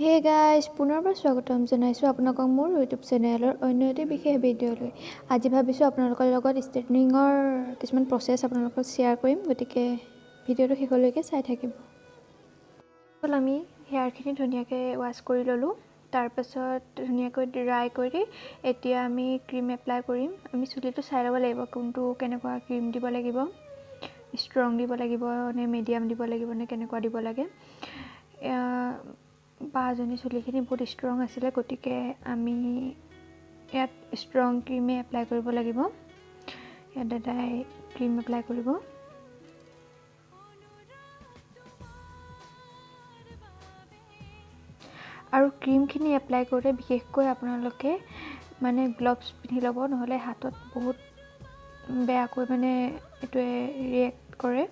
Hey guys, পুনৰবাৰ স্বাগতম জনাইছোঁ আপোনালোকক মোৰ ইউটিউব চেনেলৰ অন্য এটি বিশেষ ভিডিঅ'লৈ। আজি ভাবিছোঁ আপোনালোকৰ লগত ষ্ট্ৰেটনিঙৰ কিছুমান প্ৰচেছ আপোনালোকক শ্বেয়াৰ কৰিম, গতিকে ভিডিঅ'টো শেষলৈকে চাই থাকিব। আমি হেয়াৰখিনি ধুনীয়াকৈ ৱাছ কৰি ল'লোঁ, তাৰপাছত ধুনীয়াকৈ ড্ৰাই কৰি এতিয়া আমি ক্ৰীম এপ্লাই কৰিম। আমি চুলিটো চাই ল'ব লাগিব কোনটো কেনেকুৱা ক্ৰীম দিব লাগিব, ষ্ট্ৰং দিব লাগিব নে মিডিয়াম দিব লাগিব নে কেনেকুৱা দিব লাগে। বাজনী চুলিখিনি বহুত ষ্ট্ৰং আছিলে, গতিকে আমি ইয়াত ষ্ট্ৰং ক্ৰীমে এপ্লাই কৰিব লাগিব। ইয়াত দাদাই ক্ৰীম এপ্লাই কৰিব। আৰু ক্ৰীমখিনি এপ্লাই কৰোঁতে বিশেষকৈ আপোনালোকে মানে গ্ল'ভছ পিন্ধি ল'ব, নহ'লে হাতত বহুত বেয়াকৈ মানে এইটোৱে ৰিয়েক্ট কৰে।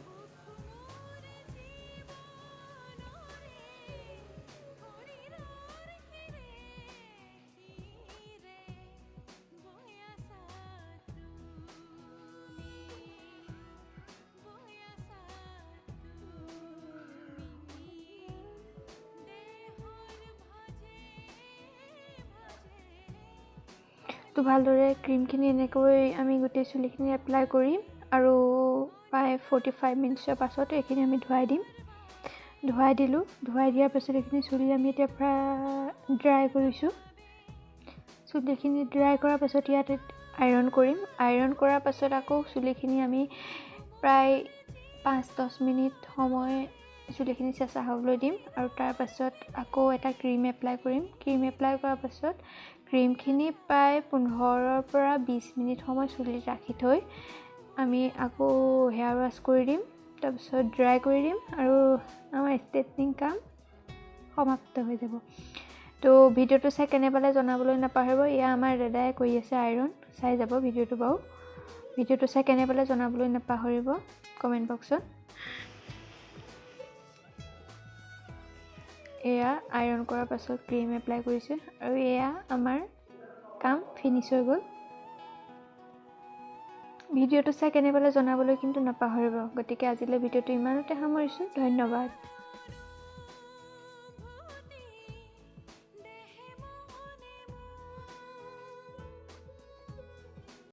তো ভালদৰে ক্ৰীমখিনি এনেকৈ আমি গোটেই চুলিখিনি এপ্লাই কৰিম আৰু প্ৰায় 45 মিনিটছৰ পাছত এইখিনি আমি ধুৱাই দিম। ধুৱাই দিলোঁ, ধুৱাই দিয়াৰ পাছত এইখিনি চুলি আমি এতিয়া প্ৰায় ড্ৰাই কৰিছোঁ। চুলিখিনি ড্ৰাই কৰাৰ পাছত ইয়াত আইৰণ কৰিম। আইৰণ কৰাৰ পাছত আকৌ চুলিখিনি আমি প্ৰায় 5-10 মিনিট সময় চুলিখিনি চেঁচা হ'বলৈ দিম আৰু তাৰপাছত আকৌ এটা ক্ৰীম এপ্লাই কৰিম। ক্ৰীম এপ্লাই কৰাৰ পাছত ক্ৰীমখিনি প্ৰায় 15ৰ পৰা 20 মিনিট সময় চুলিত ৰাখি থৈ আমি আকৌ হেয়াৰ ৱাছ কৰি দিম, তাৰপিছত ড্ৰাই কৰি দিম আৰু আমাৰ ষ্ট্ৰেটনিং কাম সমাপ্ত হৈ যাব। তো ভিডিঅ'টো চাই কেনে পালে জনাবলৈ নাপাহৰিব। এয়া আমাৰ দাদাই কৰি আছে আইৰণ, চাই যাব ভিডিঅ'টো বাৰু। ভিডিঅ'টো চাই কেনে পালে জনাবলৈ নাপাহৰিব কমেণ্ট বক্সত। এয়া আইৰণ কৰাৰ পাছত ক্ৰীম এপ্লাই কৰিছোঁ আৰু এয়া আমাৰ কাম ফিনিছ হৈ গ'ল। ভিডিঅ'টো চাই কেনে পালে জনাবলৈ কিন্তু নাপাহৰিব। গতিকে আজিলৈ ভিডিঅ'টো ইমানতে সামৰিছোঁ। ধন্যবাদ।